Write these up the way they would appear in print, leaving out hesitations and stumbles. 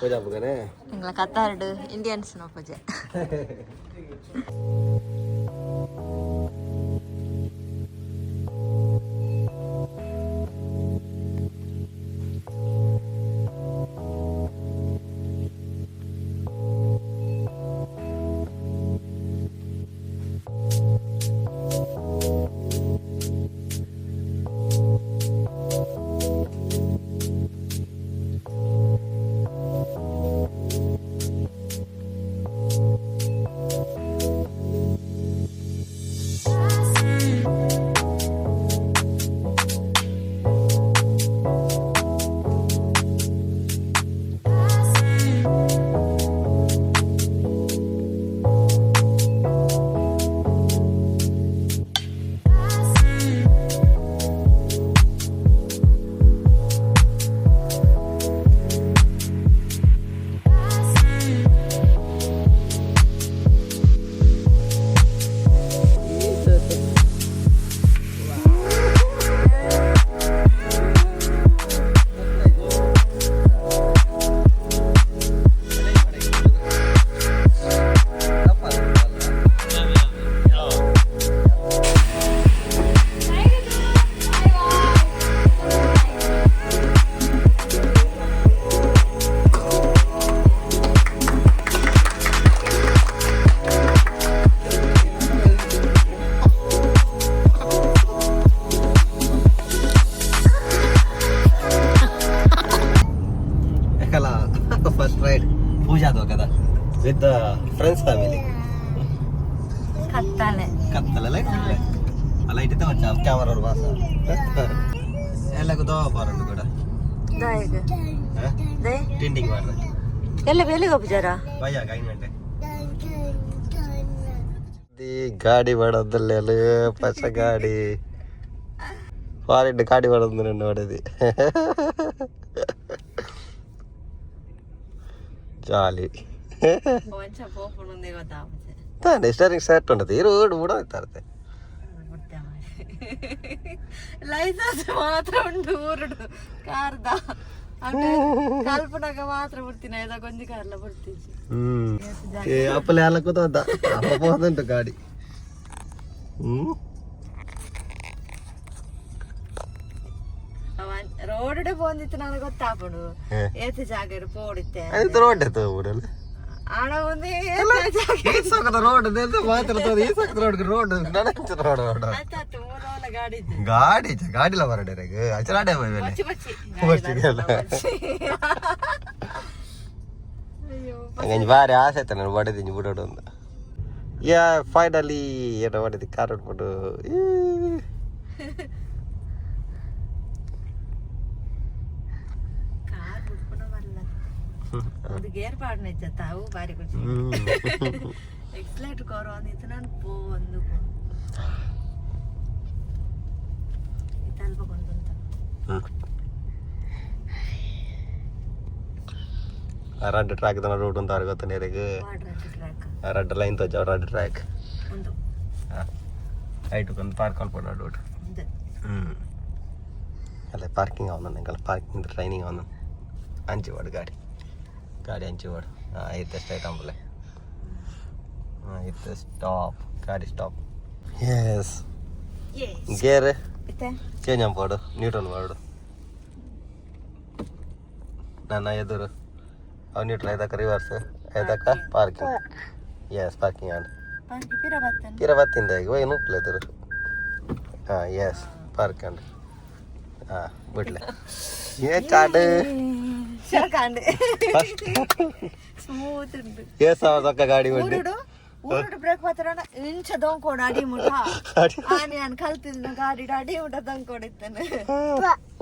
ಪೂಜಾ ಪುಗನೆ ಎಂಗ್ಲ ಕತಾರ್ಡ್ Indians no ಪೂಜೆ. ಯಾಕಲ್ಲ first ride Pooja ಕದ with friends family. ಕತ್ತಾಲೆ. ಕತ್ತಲ ಲೈಟ್ ಲೈಟ್ ಇತ್ತ ಮಚ್ಚ ಕ್ಯಾಮರಾ ಬಾಸ ಎಲ್ಲ ದೋ ಬಾರಂಡು ಕೂಡ. ದಾಯೆಗ್ they? ಟಿಂಡಿಂಗ್ ಮಾಡ್ರೆ. ಎಲ್ಲ ಬೇಲೆಗೆ ಪೂಜಾರ. ಬಯ್ಯಾಗ 5 ಗಂಟೆ ಗಾಡಿ ಮಾಡೋದಲ್ಲ, ಪಸ ಗಾಡಿ ಫಾರಿನ್ ಗಾಡಿ ಮಾಡೋದು ನೋಡಿದಿ. ಜಾಲಿ. ಒಂಚ ಪೋಪುಂಡು ಗೊತ್ತಾಪುಜೆ. ತಾನೆ ಸ್ಟೇರಿಂಗ್ ಸೆಟ್ ಉಂಟು, ಈ ರೋಡ್ ಕೂಡ ಇರ್ತಾರೆ. ಲೈಸೆನ್ಸ್ ಮಾತ್ರ ಉಂಟು ಊರುಡು ಕಾರ್ದ ಕಲ್ಪನಾಗ ಮಾತ್ರ ಬಿಡ್ತೀನಿ ಐದ ಕೊಂಜಿ ಕಾರ್ಲ ಬಿಡ್ತಿದ್ದೆ. ಹ್ಮ್ ಅಪ್ಪಲೆ ಎಲ್ಲ ಕೂತ ಅಪ್ಪ ಹೋದುಂಟು ಗಾಡಿ. ಹ್ಮ್. ರೋಡ್ ಪೋಂದಿತ್ತು ನನಗೆ ಗೊತ್ತಾಪುಂಡು. ಏತ್ ಜಾಗ ಪೋಡಿತ್ತೆ. ಅದು ರೋಡ್ ಎತ್ತ ಊರಲ್ಲಿ. ಆಣ ಒಂದು ಜಾಗ. ಈ ಸಾಕದ ರೋಡ್ ಮಾತ್ರ, ಈ ಸಾಕದ ರೋಡ್ ರೋಡ್ ನನಂಚ ರೋಡ್ ರೋಡ್. ಆತಾತು ಮೂಲ ಗಾಡಿ ಇದ್ದು. ಗಾಡಿ ಗಾಡಿಲ ಬರಡೆ ಅಚರಾಡೆ ಮೇಲೆ. ಬಚ್ಚಿ ಬಚ್ಚಿ. ಬಚ್ಚಿ ಅಲ್ಲ. ಅಯ್ಯೋ. ಹಂಗಂಜಿ ಭಾರಿ ಆಸೆ ಆಯ್ತು ನಾನು ಬಡದಿಂಜಿ ಬಿಡೋಡು ಅಂತ. ಯಾ, ಫೈನಲಿ ಏನೋ ಮಾಡಿದ್ದು ಕಾರ್ ಉಟ್ಬಿಟ್ಟು. ಕಾರ್ ಬಿಡ್ಕೊಂಡು ಬರಲ್ಲ, ಒಂದು ಗೇರ್ ಪಾಡ್ನ ಇಜ್ಜತ್ತ, ಅವು ಬಾರಿ ಖುಷಿ. ಎಕ್ಸಲೇಟರ್ ಕಾರು ಅಂದಿತ್ತು ನಾನು ಪೋ ಒಂದು ತಲ್ಪ ಕೊಂಡುಂತ. ರಡ್ಡ್ ಟ್ರ್ಯಾಕ್ ದನ ರೂಟ್ ಅಂತ ಗೊತ್ತ ನೀರಿಗೆ. ಟ್ರ್ಯಾಕ್. ರಡ್ಡ್ ಲೈನ್ ತೋಜ, ರಡ್ಡ್ ಟ್ರ್ಯಾಕ್. ಒಂದು. ಐಟ್ ಒಂದು ಪಾರ್ಕ್ ಅಲ್ಪ ರೂಟ್. ಒಂದು. ಹ್ಮ್ ಅಲ್ಲೇ ಪಾರ್ಕಿಂಗ್ ಅವನ ಎಂಕಲ್ ಪಾರ್ಕಿಂಗ್ ಟ್ರೈನಿಂಗ್ ಅವನು. ಅಂಚಿ ವಾಡು ಗಾಡಿ ಗಾಡಿ ಅಂಚಿ ವಾಡು. ಹಾಂ, ಇತ್ತೆ ಸ್ಟ್ರೈಟ್ ಅಂಬಲೆ. ಹಾಂ, ಇತ್ತೆ ಸ್ಟಾಪ್, ಗಾಡಿ ಸ್ಟಾಪ್. Yes, gear. ಇತ್ತೆ. ಚೇಂಜ್ ಅನ್ಪಾಡು, ನ್ಯೂಟ್ರಲ್ ಮಾಡು. ನನ್ನ ಎದುರು ಅವು ನ್ಯೂಟ್ರಲ್ ಐದಕ್ಕ, ರಿವರ್ಸ್ ಐದಕ್ಕ, ಪಾರ್ಕಿಂಗ್. ಎಸ್, ಪಾರ್ಕಿಂಗ್ ಆಂಡ್. ಪಿರ ಬತ್ತನ್. ಪಿರ ಬತ್ತಿಂದ ಈಗ ನೂಪುಲೆ ಎದುರು. ಹಾಂ, ಎಸ್, ಪಾರ್ಕ್ ಅಂಡ್. ಹಾಂ, ಬಿಡ್ಲೆ ಏ ಚಾಟ್. ಶೋಕಾಂಡ್. ಫಸ್ಟ್. ಸ್ಮೂತ್ ಉಂಟು. ಎಸ್ ಅವರ್ ಗಾಡಿ ಬಂಡಿ. ಊರುಡು ಊರುಡು ಬ್ರೇಕ್ ಮಾತ್ರ ಇಂಚ ದೊಂಕೋಡು ಅಡಿ ಮುಠ. ಆನೆ ನಾನು ಕಲ್ತಿದ್ನ ಗಾಡಿ ಅಡಿ ಮುಠ ದೊಂಕೋಡಿತ್ತಾನೆ.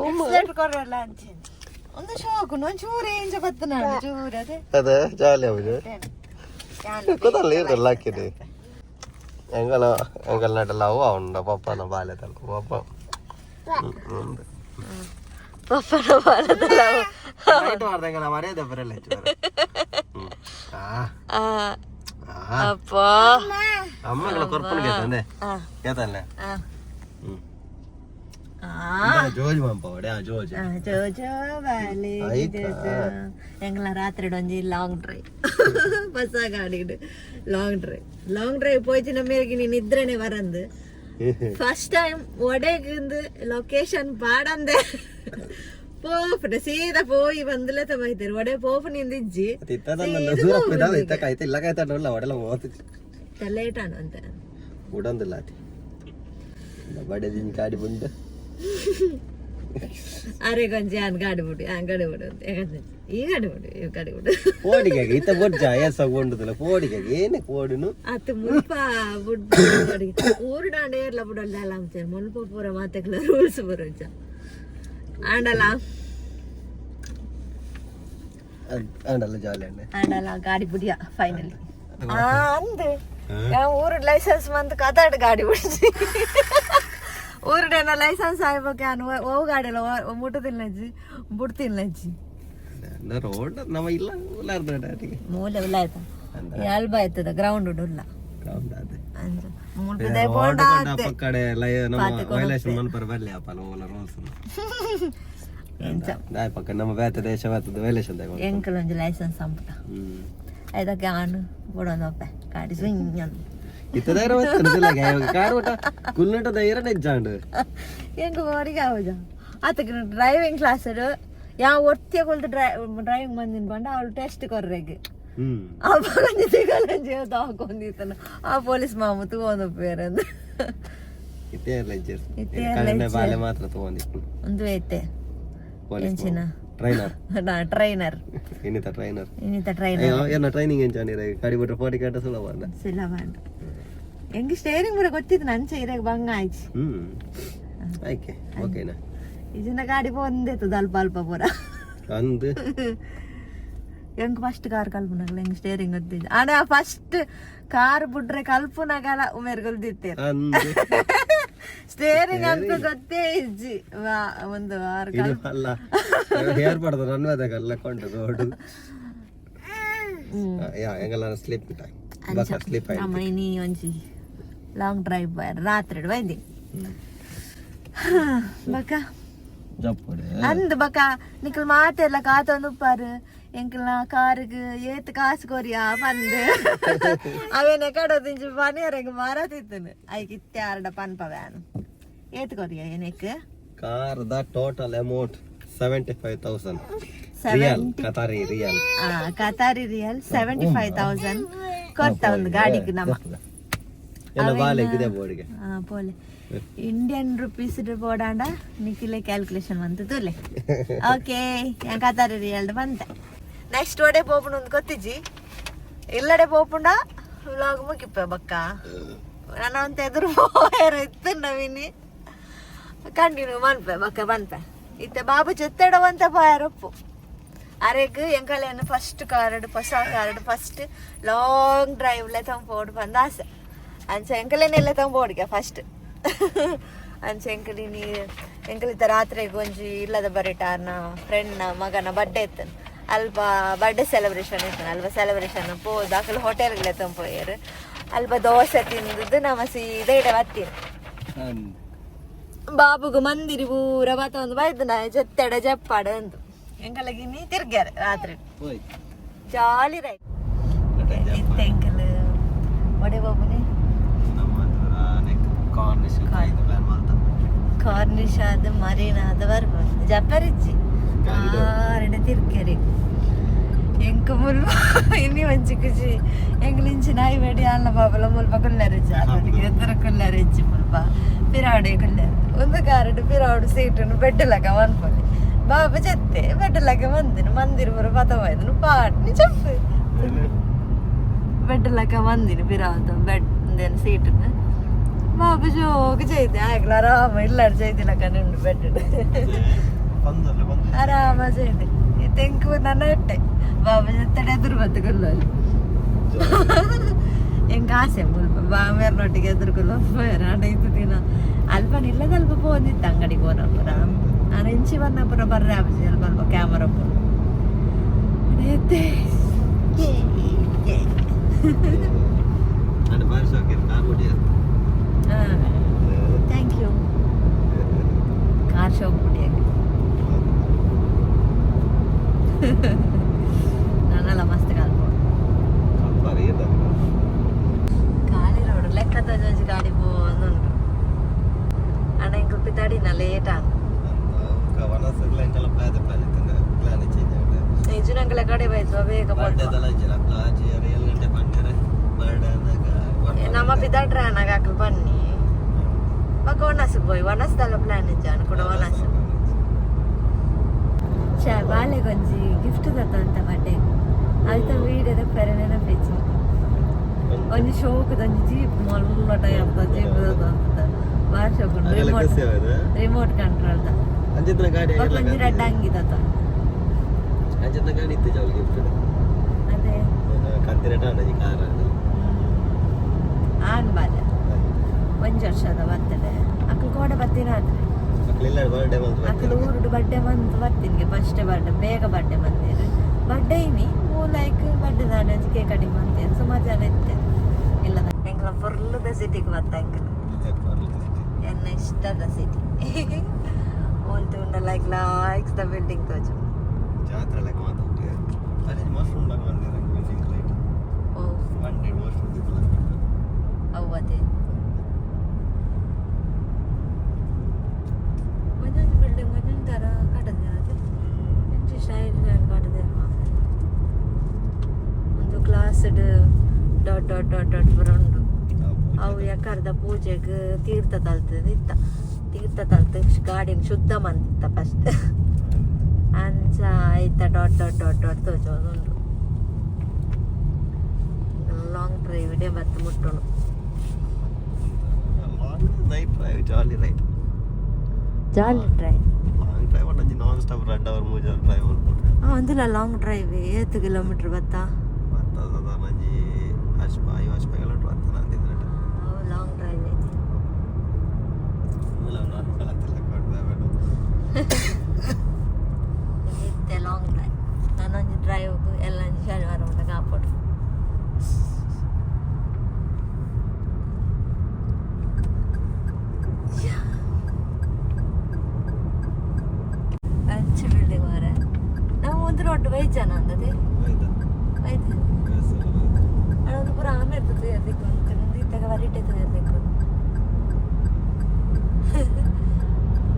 ಎಕ್ಸಲೇಟರ್ ಕೊರಲ್ಲ ಅಂಚೇನೆ ಒಂದು ಶೋಕು ಒಂಚೂರು ಇಂಚ ಬತ್ತನ ಚೂರು ಅದೇ. ಅದೇ ಜಾಲಿ ಅವನು. ಗೊತ್ತಲ್ಲ ಇರಲ್ಲ ಹಾಕಿದೆ ಎಂಗಲ ಎಂಗಲ್ ನಟಲ್ಲ ಅವು ಅವನ ಪಪ್ಪನ ಬಾಲ್ಯದಲ್ಲ ಪಪ್ಪ. ಪಪ್ಪನ ಬಾಲದಲ್ಲ. ಮರ್ಯಾದೆ ಬರಲ್ಲ. ಅಪ್ಪ. ಅಮ್ಮಗಳ ಕೊರ್ಪುನ ಕೇತಂದೆ ಕೇತಲ್ಲ. ಜೋಜ್ ಮಂಪವಡೆ ಆ ಜೋಜ್. ಜೋಜೋ ಬಾಲೆ. ಆಯ್ತಾ? ಎಂಗ್ಲ ರಾತ್ರಿ ಒಂಜಿ ಲಾಂಗ್ ಡ್ರೈವ್, ಹೊಸ ಗಾಡಿ, ಲಾಂಗ್ ಡ್ರೈವ್. ಲಾಂಗ್ ಡ್ರೈವ್ ಪೋಯ್ತಿನ ಮೇರೆಗೆ ನೀನ್ ನಿದ್ರೆನೆ ಬರಂದು. ಫಸ್ಟ್ ಟೈಮ್ ಒಡೆಗಿಂದು ಲೊಕೇಶನ್ ಪಾಡಂದೆ ಪೋಪುಂಡ, ಸೀದಾ ಪೋಯಿ ಬಂದಲೇ ತಮ್ಮ ಒಡೆ ಪೋಪು ನಿಂದಿಜ್ಜಿ. ಇತ್ತ ಕಾಯ್ತ ಇಲ್ಲ ಕಾಯ್ತಾಡಲ್ಲ ಒಡೆಲ್ಲ ಹೋಗ್ತಿತ್ತು. ಲೇಟ್ ಆನು ಅಂತ. ಉಡಂದಿಲ್ಲ ಆತಿ ಬಡದಿನ ಗಾಡಿ ಬಂದು. ಅರೆ ಗೊಂಜಿ ಆನ್ ಗಾಡಿ ಬಿಡು, ಆನ್ ಗಾಡಿ ಬಿಡು ಅಂತ. ಯಾಕಂದ್ರೆ ಈ ಗಾಡಿ ಬಿಡು, ಈ ಗಾಡಿ ಬಿಡು. ಪೋಡಿಗೆ ಇತ್ತ ಬೊಜ್ಜ ಏಸ ಗೊಂಡುದಿಲ್ಲ ಪೋಡಿಗೆ ಏನೇ ಕೋಡಿನು. ಅತ್ತು ಮುಲ್ಪ ಬುಡ್ ಊರು ಡಾಂಡ ಏರ್ಲ ಬುಡಲ್ಲ ಅಲ್ಲ ಅಂತಾರೆ. ಮುಲ್ಪ ಪೂರ ಮಾತೆಗ್ಲ ರೂಲ್ಸ್ ಬರೋಜ ಆಂಡಲ. ಅಂಡಲ್ಲ ಜಾಲಿ ಅಣ್ಣ. ಆಂಡಲ ಗಾಡಿ ಬುಡಿಯ ಫೈನಲಿ ಅಂದು. ಊರು ಲೈಸೆನ್ಸ್ ಬಂದು ಕತಾಡ್ ಗಾಡಿ ಬಿಡ್ಸಿ. ಊರುಡೇನ ಲೈಸೆನ್ಸ್ ಆಯ್ಬೇಕು. ಓ ಗಾಡಿ ಎಲ್ಲ ಮುಟ್ಟುದಿಲ್ಲ ಅಜ್ಜಿ, ಬಿಡ್ತಿಲ್ಲ ಅಜ್ಜಿ. ರೋಡ್ ನಮ್ಮ ಇಲ್ಲ ಉಲ್ಲಾರ್ದ. ಮೂಲೆ ಉಲ್ಲ ಆಯ್ತಾ? ಅಲ್ಪ ಆಯ್ತದ ಗ್ರೌಂಡ್ ಉಲ್ಲ. ಗ್ರೌಂಡ್ ಅದೇ. ಅಂಚ ಮುಲ್ಪದೆ ಪೋಂಡ. ಪಕ್ಕಡೆ ನಮ್ಮ ವೈಲೇಷನ್ ಮನ್ಪರ ಬರ್ಲಿ ಅಪ್ಪಲ ಓಲ ರೂಲ್ಸ್. ಎಂಚ? ದಾಯ ಪಕ್ಕ ನಮ್ಮ ಬೇತ ದೇಶ ಬರ್ತದೆ ವೈಲೇಷನ್. ಎಂಕಲ್ ಒಂಜಿ ಲೈಸೆನ್ಸ್ ಅಂಪುಟ. ಐದಕ್ಕೆ ಆನು ಬುಡೊಂದೊಪ್ಪೆ ಗಾಡಿ ಸುಂಜ. ಇತ್ತ ಧೈರ್ಯ ಕಾರ್ ಊಟ ಕುಲ್ನಟ ಧೈರ್ಯ ನಿಜ್ಜಾಂಡ್. ಎಂಕ್ ಬಾರಿಗೆ ಆವಜ ಆತಕ್ಕೆ ಡ್ರೈವಿಂಗ್ ಕ್ಲಾಸ್ ಯಾವ ಒತ್ತಿಯ ಕೊಲ್ತು ಡ್ರೈವಿಂಗ್ ಬಂದಿನ ಪಂಡ ಅವಳು ಟೆಸ್ಟ್ ಕೊರ್ರೆಗ್. ಆ ಒಂಜಿ ತಿಗಲಂಜಿ ತಾಕೊಂದಿತ್ತನ ಆ ಪೊಲೀಸ್ ಮಾಮ ತೂವೊಂದು ಪೇರಂದು. ಇತ್ತೇ ಲಜ್ಜೆ. ಇತ್ತೇ. ಬಾಲೆ ಮಾತ್ರ ತಗೊಂಡಿತ್ತು. ಒಂದು ಐತೆ. ಪೊಲೀಸ್. ಎಂಚಿನ? ಟ್ರೈನರ್. ಟ್ರೈನರ್. ಇನ್ನಿತ ಟ್ರೈನರ್. ಇನ್ನಿತ ಟ್ರೈನರ್. ಏನ ಟ್ರೈನಿಂಗ್ ಎಂಚಾಂಡಿರ ಗಾಡಿ ಬಿಟ್ರೆ ಫೋಟಿ ಗಂಟೆ ಸುಲಭ ಅಂದ. ಸುಲಭ ಅಂತ. ಎಂಗ್ ಸ್ಟೇರಿಂಗ್ ಪೂರ ಗೊತ್ತಿತ್ತು ನಂಚ ಇರಾಗ ಬಂಗ ಆಯ್ತು. ಆಯ್ಕೆ ಓಕೆನಾ? ಇದನ್ನ ಗಾಡಿ ಒಂದೇತದ ಅಲ್ಪ ಅಲ್ಪ ಪೂರ. ಅಂದು. ಎಂಕ್ ಫಸ್ಟ್ ಕಾರ್ ಕಲ್ಪುನಗಲ ಎಂಗ್ ಸ್ಟೇರಿಂಗ್ ಗೊತ್ತಿದ್ದು ಆಡ. ಫಸ್ಟ್ ಕಾರ್ ಬುಡ್ರೆ ಕಲ್ಪುನಗಲ ಉಮೇರ್ ಗೊಲ್ದಿತ್ತೇರು. ಅಂದು. ಸ್ಟೇರಿಂಗ್ ಅಂತ ಗೊತ್ತೇ ಇಜ್ಜಿ ಒಂದು ಆರು. ಇದು ಅಲ್ಲ ಏರ್ಪಡ್ದು ನನ್ನ ಅಲ್ಲ ಕೊಂಡು ರೋಡ್. ಯಾ ಎಂಗಲ್ಲ ಸ್ಲೀಪ್ ಬಸ್ ಸ್ಲೀಪ್ ಆಯ್ತು. ನಮ್ಮ ಇನಿ ಒಂಜಿ ಲಾಂಗ್ ಡ್ರೈವ್ ರಾತ್ರಿ ಬೈದಿ ಬಕ. ಜಪ್ಪುಡೆ. ಅಂದ್ ಬಕ ನಿಕಲ್ ಮಾತೆಲ್ಲ ಕಾತೊಂದು ಉಪ್ಪಾರು ಎಂಕಲ್ನ ಕಾರಿಗೆ ಏತ್ ಕಾಸು ಕೊರಿಯಾ ಪಂದ್ ಅವೇನೆ ಕಡೋದಿಂಚಿ ಪನಿಯರೆಂಗ್ ಮರ ತಿತ್ತನು. ಐಕ್ ಇತ್ತೆ ಆರಡ ಪನ್ಪ ವ್ಯಾನು ಏತ್ ಕೊರಿಯಾ ಏನಕ್ಕೆ? Car the total amount 75,000 riyal, Qatari riyal. Qatari riyal 75,000 ಕೊರ್ತ ಒಂದು ಗಾಡಿಗೆ ನಮ್ಮ. ಎಲ್ಲ ಬಾಲೆ ಇದೆ ಬೋರ್ಡ್ಗೆ. ಪೋಲೆ ಇಂಡಿಯನ್ ರುಪೀಸ್ ಬೋಡಾಂಡ ನಿಖಿಲೆ ಕ್ಯಾಲ್ಕುಲೇಷನ್ ಬಂತು ತುಲೆ. ಓಕೆ, ಕತಾರಿ ರಿಯಲ್ ಬಂತೆ. ನೆಕ್ಸ್ಟ್ ಒಡೆ ಪೋಪುಂಡು ಒಂದು ಗೊತ್ತಿಜ್ಜಿ. ಇಲ್ಲಡೆ ಪೋಪುಂಡ ವ್ಲಾಗ್ ಮುಗಿಪ್ಪ ಬಕ್ಕ. ನಾನು ಅಂತ ಎದುರು ಪೋಯರ ಇತ್ತು ನವೀನಿ ಕಂಟಿನ್ಯೂ ಮನ್ಪೆ ಬಕ್ಕ ಬನ್ಪೆ. ಇತ್ತೆ ಬಾಬು ಜೊತೆಡವಂತ ಪೋಯರೊಪ್ಪು ಅರೆಗ್ ಎಂಕಲೇನು ಫಸ್ಟ್ ಕಾರ್ಡ್, ಹೊಸ ಕಾರ್ಡ್ ಫಸ್ಟ್ ಲಾಂಗ್ ಡ್ರೈವ್ ತಂಪೋಡು ಬಂದ ಆಸೆ. ಅಂಚ ಎಂಕಲೇನೆಲ್ಲ ತಂಬೋಡಿಗೆ ಫಸ್ಟ್. ಅಂಚ ಎಂಕಲಿನಿ ಎಂಕಲಿತ್ತ ರಾತ್ರಿಗೆ ಒಂಜಿ ಇಲ್ಲದ ಬರಿಟಾರ್ನ ಫ್ರೆಂಡ್ನ ಮಗನ ಬರ್ಡೇ ಇತ್ತು. ಅಲ್ಪ ಬರ್ಡೇ ಸೆಲೆಬ್ರೇಷನ್ ಇತ್ತು. ಅಲ್ಪ ಸೆಲೆಬ್ರೇಷನ್ ಪೋದು ಅಕಲ್ ಹೋಟೆಲ್ಗಳೇ ತಂಪೋಯರು. ಅಲ್ಪ ದೋಸೆ ತಿಂದದ್ದು ನಮ್ಮ ಸೀದಾ ಇಡ ಬತ್ತೀನಿ. ಬಾಬುಗು ಮಂದಿರಿ ಪೂರ ಬತ್ತ ಒಂದು ಬೈದು ನಾ ಜೊತ್ತೆಡ ಜಪ್ಪಾಡು ಅಂದು. ಎಂಕಲಗಿನಿ ತಿರ್ಗ್ಯಾರ ರಾತ್ರಿ ಜಾಲಿ ರೈಟ್ ಇತ್ತೆ. ಎಂಕಲ್ ಒಡೆ ಬಾಬುನಿ? ಕಾರ್ನಿಶ್ ಆದ ಮರೀನ ಆದ ಬರ್ಬೋದು ಜಪ್ಪರಿಜ್ಜಿ ಆರಡ ತಿರ್ಕೆರಿ. ಎಂಕ ಮುಲ್ಪ ಇನಿ ಒಂಜಿ ಖುಷಿ. ಎಂಗ್ಲಿಂಚಿ ನಾಯಿ ಬೇಡಿ ಅಲ್ಲ ಬಾಬಲ ಮುಲ್ಪ ಕುಲ್ಲರಿಜ್ಜಿ ಎದುರು ಕುಲ್ಲರಿಜ್ಜಿ. ಮುಲ್ಪ ಪಿರಾಡೆ ಕುಲ್ಲರು ಒಂದು ಕಾರಡು ಪಿರಾಡು ಸೀಟನ್ನು ಬೆಡ್ ಲಕ ಮನ್ಪೊಲಿ. ಬಾಬು ಜತ್ತೆ ಬೆಡ್ ಲಕ ಮಂದಿನ ಮಂದಿರ ಪೂರ ಪತ ಹೋಯ್ದನು ಪಾಟ್ನಿ ಚಪ್ಪು ಬೆಡ್ ಲಕ ಮಂದಿನ ಪಿರಾವತ ಬೆಡ್ ಸೀಟನ್ನು. ಬಾಬು ಜೋಗ ಜೈತೆ ಆಗ್ಲ ಆರಾಮ ಇಲ್ಲಾಡ್ ಜೈದಿಲಕ ನಿಂಡು ಬೆಡ್ ಆರಾಮ ಜೈದೆ. ತೆಂಕು ನನ್ನ ಇಟ್ಟೆ ಬಾಬು ಜೊತೆ ಎದುರು ಬತ್ತು ಕುಲ್ಲಲ್ಲಿ. ಎಂಕ್ ಆಸೆ ಮುಲ್ಪ ಬಾಮೇರ್ನೊಟ್ಟಿಗೆ ಎದುರು ಕುಲ್ಲ ಇತ್ತು ದಿನ. ಅಲ್ಪ ನಿಲ್ಲದ ಅಲ್ಪ ಪೋಂದಿತ್ತು ಅಂಗಡಿಗೆ ಪೋನ ಪುರ. ನಾನು ಇಂಚಿ ಬನ್ನ ಪುರ ಬರ್ರೆ ಆಪುಜಿ. ಅಲ್ಪ ಅಲ್ಪ ಕ್ಯಾಮರಾ ಪೂರ. Thank you. ಕಾರ್ ಶೋಕ್ ಬಿಡಿಯಾಗ ನಾನೆಲ್ಲ ಮಸ್ತ್ ಕಾಲ್ಪೋಡು ಖಾಲಿ ರೋಡ್ ಲೆಕ್ಕದ ಜೊಂಜಿ ಗಾಡಿ ಪೋವೊಂದುಂಡು ಅಣ್ಣ ಇಂಕ್ ಪಿದಾಡಿನ ಲೇಟ್ ಆಂಡ್ ನಿಜನಂಗಲ ಕಡೆ ಬೈತ್ವ ಬೇಗ ಪೋಪ ನಮ್ಮ ಪಿದಾಡ್ರೆ ಅಣ್ಣಗ ಅಕ್ಲು ಬನ್ನಿ ಬೊಕ ಒಣಸ್ ಪೋಯಿ ಒಣಸ್ದಲ್ಲ ಪ್ಲಾನ್ ಇಜ್ಜ ಕೂಡ ಒಣಸ್ ಚಾ ಬಾಲೆಗೊಂಜಿ ಗಿಫ್ಟ್ ತತ್ತಂತ ಬಡ್ಡೆ ಅಲ್ತ ವೀಡಿಯೋದ ಪೆರೆ ನೆನಪಿಚ್ಚಿ ಒಂಜಿ ಶೋಕದ ಒಂಜಿ ಜೀಪ್ ಮಲ್ಲ ಟೈಪ್ ಜೀಪ್ ತತ್ತಂತ ಬಾರಿ ಶೋಕ್ ಉಂಡು ರಿಮೋಟ್ ರಿಮೋಟ್ ಕಂಟ್ರೋಲ್ ದ ಅಂಚಿನ ಗಾಡಿ ಬೊಕ ಒಂಜಿ ರಡ್ಡ್ ಅಂಗಿ ತತ್ತ ಅಂಚಿನ ಗಾಡಿ ಇತ್ತು ಜಾವ ಗಿಫ್ಟ್ ಅದೇ ಕಂತಿರೇಟ ಅಂಡ ಕಾರ್ ಆನ್ ಬಾಲೆ ಒಂಜಿ ವರ್ಷದ ಬರ್ತಡೆ ಅಕ್ಲು ಕೋಡೆ ಬತ್ತೀನ ಆದ್ರೆ ಅಕ್ಲೆಲ್ಲ ಬರ್ಡೇ ಬಂತು ಅಕ್ಲು ಊರುಡು ಬರ್ಡೇ ಬಂತು ಬರ್ತೀನಿ ಫಸ್ಟ್ ಬರ್ಡೇ ಬೇಗ ಬರ್ಡೇ ಬಂದೇರು ಬರ್ಡೇ ಇನಿ ಓ ಲೈಕ್ ಬರ್ಡೇ ದಾನೆ ಒಂಜಿ ಕೇಕ್ ಕಟಿಂಗ್ ಬಂತೇರು ಸುಮಾರು ಜನ ಇತ್ತೆ ಇಲ್ಲ ಎಂಕ್ಲ ಫುಲ್ದ ಸಿಟಿಗೆ ಬತ್ತ ಎಂಕ್ಲ ಎನ್ನ ಇಷ್ಟದ ಸಿಟಿ ಓಲ್ತು ಉಂಡ ಲೈಕ್ ಲೈಕ್ಸ್ the building ತೋಜು ಜಾತ್ರೆ ಲೆಕ್ಕ ಮಾತಾಡ್ತೀವಿ ಅದೇ ಮಶ್ರೂಮ್ ಲೆಕ್ಕ ಬಂದಿರ ಬಿಲ್ಡಿಂಗ್ ಲೈಟ್ ಓ ಬಂಡಿ ಮಶ್ರೂಮ್ ಇತ್ತಲ್ಲ ಅವು ಅದೇ ಒಂದೊಂದು ಬಿಲ್ಡಿಂಗ್ ಒಂದೊಂದು ಥರ ಕಟ್ಟದೆ ಅದು ಎಂಚ ಸ್ಟೈಲ್ ಕಟ್ಟದೆ ಒಂದು glass dot dot dot dot ಪೂರ ಉಂಡು ಅವು ಯಾಕರ್ದ ಪೂಜೆಗ್ ತೀರ್ಥ ತಲ್ತದ ಇತ್ತ ತೀರ್ಥ ತಲ್ತ ಗಾಡಿನ ಶುದ್ಧ ಮಂತಿತ್ತ ಫಸ್ಟ್ ಅಂಚ ಐತ ಡಾಟ್ ಡಾಟ್ ಡಾಟ್ ಡಾಟ್ ತೋಚೋದುಂಡು ಲಾಂಗ್ ಡ್ರೈವ್ ಇಡೇ ಬತ್ತು ಮುಟ್ಟೋಣ Long night drive jolly ride Jolly drive long drive ಒಂಜಿ ನಾನ್ ಸ್ಟಾಪ್ ರಡ್ ಅವರ್ ಮೂಜಿ ಅವರ್ ಡ್ರೈವ್ ಮಲ್ಪೊಡು ಒಂದಿಲ್ಲ ಲಾಂಗ್ ಡ್ರೈವ್ ಏತ್ ಕಿಲೋಮೀಟರ್ ಬತ್ತಾ ಬತ್ತ ಸಾಧಾರಣ ಒಂಜಿ ಅಶ್ಪ ಐವ ಅಶ್ಪ ಕಿಲೋಮೀಟರ್ ಬತ್ತ ಅಂದಿದ್ರೆ ಲಾಂಗ್ ಡ್ರೈವ್ ಮೂಲ ನಾಲ್ಕು ಕೊಡ್ಬೇಡ ಇತ್ತೆ ಲಾಂಗ್ ಡ್ರೈವ್ ನಾನೊಂಜಿ ಡ್ರೈವ್ ಎಲ್ಲ ಒಂಜಿ ಶನಿವಾರ ಉಂಡ ಕಾಪೊಡು ಅಂಚೆ ಬಿಲ್ಡಿಂಗ್ ಮಾರೆ ನಾವು ಒಂದು ರೋಡ್ ವೈಜಾನ ಅಂದದೆ ಆಯ್ತಾ ವೈದ್ಯ ಅಣ್ಣ ಪೂರ ಆಮೆ ಇರ್ತದೆ ಇರಬೇಕು ಅಂತ ಮುಂದೆ ಇದ್ದಾಗ ವರಿಟೆ ಇರಬೇಕು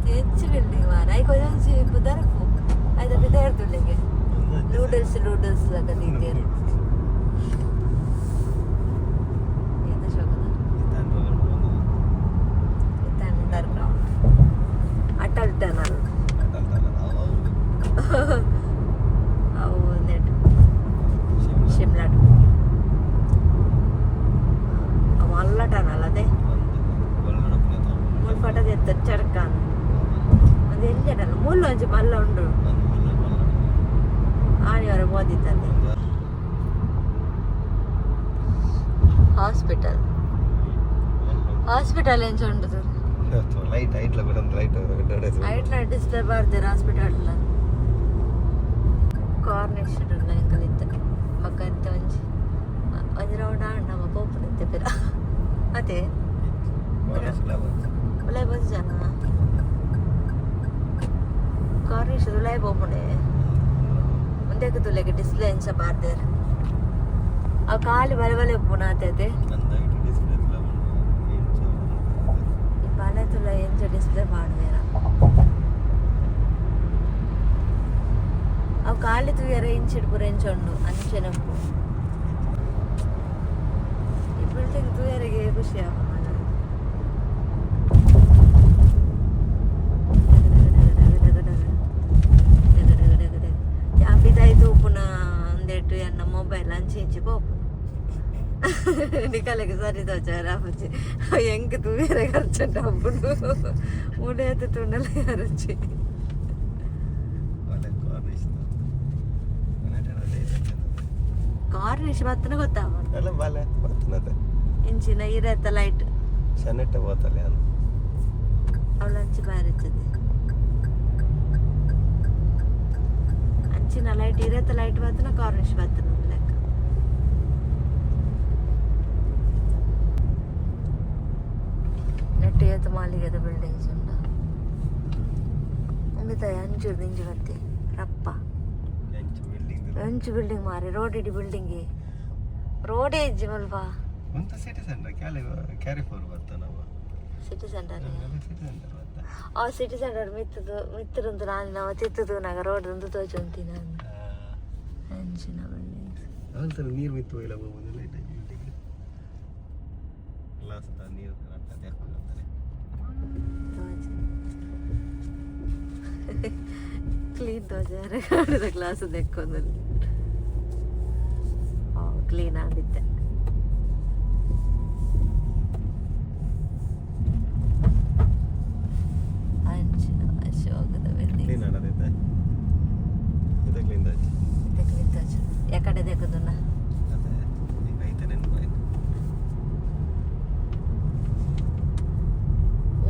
ಹೆಚ್ಚು ಬಿಲ್ಡಿಂಗ್ ಮಾರ ಐಕ್ ಒಂಜಿ ಪುದರಪು ಐದ ಬಿದಾರ್ದುಳ್ಳಿಗೆ ನೂಡಲ್ಸ್ ನೂಡಲ್ಸ್ ಲಾಗ ದೀತೇರು ಏತ ಶೋಕದ ಇತ್ತ ಅಂಡರ್ ಗ್ರೌಂಡ್ ಅಟಲ್ ಟನಲ್ ಅವು ನೆಟ್ ಶಿಮ್ಲಾ ಅವು ಅಲ್ಲ ಟನಲ್ ಅದೇ ಮುಲ್ಪಟದ ಎತ್ತ ಚರ್ಕ ಒಂದು ಎಲ್ಲಿ ಟನಲ್ ಮುಳ್ಳು ಒಂಜಿ ಮಲ್ಲ ಉಂಡು ಆನಿವರ ಮೋದಿತ್ತಂತೆ ಹಾಸ್ಪಿಟಲ್ ಹಾಸ್ಪಿಟಲ್ ಎಂಚ ಉಂಟು ಲೈಟ್ ಐಟ್ಲ ಬಿಡ ಲೈಟ್ ಐಟ್ಲ ಡಿಸ್ಟರ್ಬ್ ಆಡ್ತಾರೆ ಹಾಸ್ಪಿಟಲ್ ಕಾರ್ನಿಷ್ ಉಂಡು ಎಂಕಲ್ ಇತ್ತ ಬೊಕ್ಕ ಇತ್ತ ಒಂಜಿ ಒಂಜಿ ರೌಂಡ್ ಆಂಡ್ ನಮ್ಮ ಪೋಪುನ ಇತ್ತೆ ಪಿರ ಅದೇ ಉಲಾಯ್ ಬಂದು ಜನ ಕಾರ್ನಿಷ್ ಉಲಾಯ್ ಪೋಪುಂಡೆ ಉಂದೆಕ್ ತುಲೆಗೆ ಡಿಸ್ಪ್ಲೇ ಎಂಚ ಬಾರ್ದೇರ್ ಅವು ಖಾಲಿ ಬಲೆ ಬಲೆ ಉಪ್ಪುನ ಆತೈತೆ ಈ ಬಾಲೆ ತುಲ ಎಂಚ ಡಿಸ್ಪ್ಲೇ ಮಾಡುವೇರ ಅವು ಖಾಲಿ ತೂಯರ ಇಂಚಿಡ್ ಪೂರ ಎಂಚ ಉಂಡು ಅಂಚೆನಪ್ಪು ಈ ಬಿಲ್ಡಿಂಗ್ ತೂಯರಿಗೆ ಖುಷಿ ಆಪುಂಡು ಪಿದಾಯಿ ತೂಪುನ ಅಂದೆಟ್ಟು ಎನ್ನ ಮೊಬೈಲ್ ಅಂಚೆ ಇಂಚಿ ಪೋಪು ನಿಕಲೆಗ್ ಸರಿ ತೋಚಾರ ಆಪುಜಿ ಎಂಕ್ ತೂಯರೆ ಖರ್ಚುಂಡು ಅಪ್ಪುಂಡು ಮುಡೇತ ತೂಂಡಲ ಅರಚಿ ಕಾರ್ನಿಷ್ ಬತ್ತನ ಗೊತ್ತಾಪುಂಡು ಅಲ್ಲ ಬಾಲೆ ಬರ್ತನತೆ ಇಂಚಿನ ಇರತ್ತ ಲೈಟ್ ಶನೆಟ್ಟ ಬೋತಲೆ ಅಲ್ಲ ಅವಳಂಚಿ ಬಾರಿಚದೆ ಅಂಚಿನ ಲೈಟ್ ಇರತ್ತ ಲೈಟ್ ಬತ್ತನ ಕಾರ್ನಿಷ್ ಬತ್ತನ ಲೆಕ್ಕ ನೆಟ್ ಏತ್ ಮಾಲಿಗೆದ ಬಿಲ್ಡಿಂಗ್ಸ್ ಉಂಡು ಉಂಡಿತ ಅಂಚು ಇಂಚು ಬತ್ತೆ ರಪ್ಪ. ಅಂಚು ಬಿಲ್ಡಿಂಗ್. ಅಂಚು ಬಿಲ್ಡಿಂಗ್ ಮಾರಿ ರೋಡ್ ಇಡಿ ಬಿಲ್ಡಿಂಗ್ ರೋಡೇ ಇಜ್ಜಿ ಮಲ್ಪ. ಒಂತ ಸಿಟಿ ಸೆಂಟರ್ ಕ್ಯಾಲಿ ಕ್ಯಾರಿ ಫೋರ್ ಬರ್ತಾ ನಾವು. City centre. City centre ಬರ್ತಾ. ಆ ಸಿಟಿ ಸೆಂಟರ್ ಮಿತ್ತದು ಮಿತ್ತರಂದು ನಾನು ನಾವು ತಿತ್ತದು ನಾಗ ರೋಡ್ ಒಂದು ತೋಚುಂತಿ ನಾನು ಅಂಚಿನ ಬಿಲ್ಡಿಂಗ್ಸ್. ಅಲ್ತರ ನೀರು ಮಿತ್ತು ಇಲ್ಲ ಹೋಗೋದಿಲ್ಲ ಬಿಲ್ಡಿಂಗ್ ಗ್ಲಾಸ್ ನೀರು ಅಂತಾರೆ. ಕ್ಲೀನ್ ತೋಜಾರೆ ಗಾಡಿದ ಗ್ಲಾಸ್ ದೆಕ್ಕೊಂದು ಕ್ಲೀನ್ ಆಗಿತ್ತೆ. ಅಂಚಿನ ಅಶೋಕದ ಬಿಲ್ಡಿಂಗ್. ಕ್ಲೀನ್ ಆಡೋದೈತೆ ಇದು ಕ್ಲೀನ್ ಆಯ್ತು. ಕ್ಲೀನ್ ತೋಚ ಯಾಕಡೆ ದೆಕ್ಕದುನ್ನ. ಅದೇ ಈಗ ಐತೆ ನೆನಪಾಯ್ತು.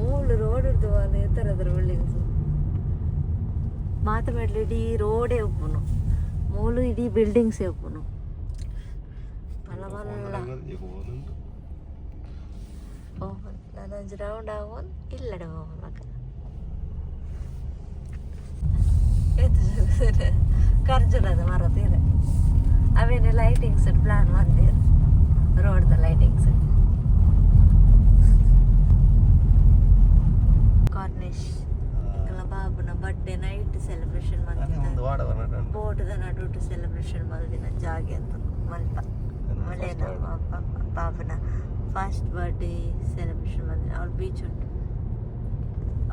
ಓಲ್ಡ್ ರೋಡ್ ಇರ್ತವ ಎತ್ತರ ಬಿಲ್ಡಿಂಗ್ಸ್ ಮಾತ ಮೆಟ್ಲು ಇಡೀ ರೋಡೇ ಉಪ್ಪುನು ಮೂಲು ಇಡೀ ಬಿಲ್ಡಿಂಗ್ಸೇ ಉಪ್ಪುನು ಮಲ್ಲ ಮಲ್ಲ. ಹೋಗುಂಟು. ಓಪನ್ ನಾನೊಂಜಿ ರೌಂಡ್ ಆವೊಂದು ಇಲ್ಲಡೆ ಹೋಗ್ಬೇಕ ಖರ್ಜುರದ ಮರ ತೀರ ಅವೇನೆ ಲೈಟಿಂಗ್ಸ್ ಪ್ಲಾನ್ ಬಂದಿರ ರೋಡ್ದ ಲೈಟಿಂಗ್ಸ್ ಕಾರ್ನಿಶ್ ಎಂಕಲ್ನ ಬಾಬುನ birthday night celebration ಅದೇ ಒಂದು ಮಂದಿನ ವಾಡ ಬರ್ನಟ. ಬೋಟದ ನಡುಟು ಸೆಲೆಬ್ರೇಷನ್ ಮಲ್ದಿನ ಜಾಗೆ ಅಂತ ಮಲ್ಪ ಮಳೆನ ಬಾಬುನ first birthday celebration ಮಂದಿನ ಅವ್ರು ಬೀಚ್ ಉಂಟು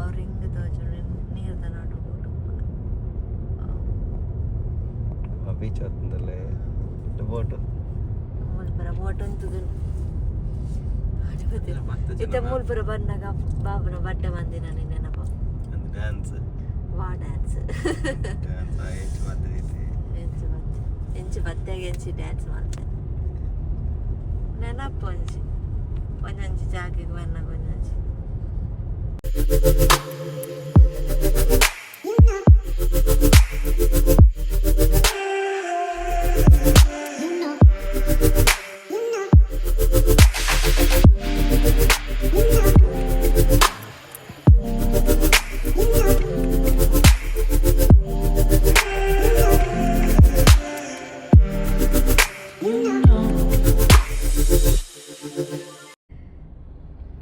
ಅವ್ರು ಹಿಂಗ್ ತೋಚು ನೀರ್ದ ನಡು ಬೋಟ್. ಬೀಚ್ ಹೊತ್ತಂದಲ್ಲೇ ಬೋಟು. ಮುಲ್ಪುರ ಬೋಟ್ ಉಂತುದು. ಮತ್ತೆ ಇತ್ತೆ ಮುಲ್ಪುರ ಬಂದಾಗ ಬಾಬುನ ಬರ್ಡೇ ಮಂದಿನ ನೆನಪ. ಒಂದು ಡ್ಯಾನ್ಸ್. ವಾ ಡ್ಯಾನ್ಸ್? ಡ್ಯಾನ್ಸ್ ಆಯ್ತು ಮತ್ತೆ ಐತಿ. ಎಂಚು ಬತ್ತೆ ಎಂಚು ಬತ್ತೆಗೆ ಎಂಚಿ ಡ್ಯಾನ್ಸ್ ಮಾಡ್ತೆ ನೆನಪು ಒಂಜಿ ಒಂಜೊಂಜಿ ಜಾಗೆಗೆ ಬನ್ನಾಗ ಒಂಜೊಂಜಿ.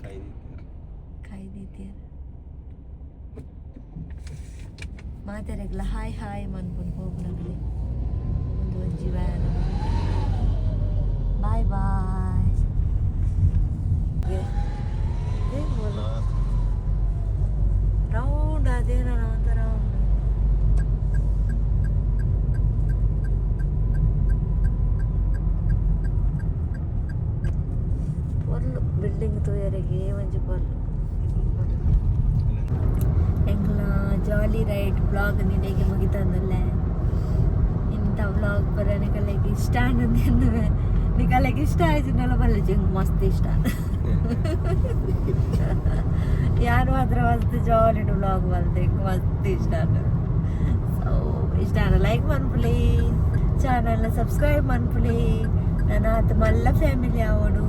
ಕೈ. ಕೈದಿದ್ದೀರ ಮಾತೆರೆಗ್ಲ ಹಾಯ್ ಹಾಯ್ ಮನ್ಪುನ್ ಹೋಗ್ನಗ್ಲಿ ಒಂದು ಒಂಜಿ ವ್ಯಾನ್. Boy boy. ರೌಂಡ್ ಅದೇನೋ ಒಂದು ರೌಂಡ್. ಪೊರ್ಲು ಬಿಲ್ಡಿಂಗ್ ತೂಯರಿಗೆ ಒಂಜಿ ಪೊರ್ಲು. ಎಂಕ್ಲ ಜಾಲಿ ರೈಡ್ ಬ್ಲಾಗ್ ನಿನಗೆ ಮುಗಿತಂದಲ್ಲೇ. ಇಂಥ ಬ್ಲಾಗ್ ಬರ ನಿಕಲೆಗೆ ಇಷ್ಟ ಅನ್ನೋದು ನಿಕಲೆಗೆ ಇಷ್ಟ ಆಯ್ತು ಬಲ್ಲ ಜಿಂಗ್ ಮಸ್ತ್ ಇಷ್ಟ. ಯಾರು ಮಾತ್ರ ಮಸ್ತ್ ಜಾಲಿ ಬ್ಲಾಗ್ ಬಲ್ತೆ ಮಸ್ತ್ ಇಷ್ಟ. ಸೊ ಇಷ್ಟ ಲೈಕ್ ಮನ್ಪುಲಿ, ಚಾನಲ್ನ ಸಬ್ಸ್ಕ್ರೈಬ್ ಮನ್ಪುಲಿ. ನನ್ನ ಆತ ಮಲ್ಲ ಫ್ಯಾಮಿಲಿ ಆವಡು.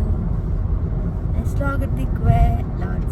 ನೆಕ್ಸ್ಟ್ ವ್ಲಾಗ್ ತಿಕ್ವೆ. ಲವ್.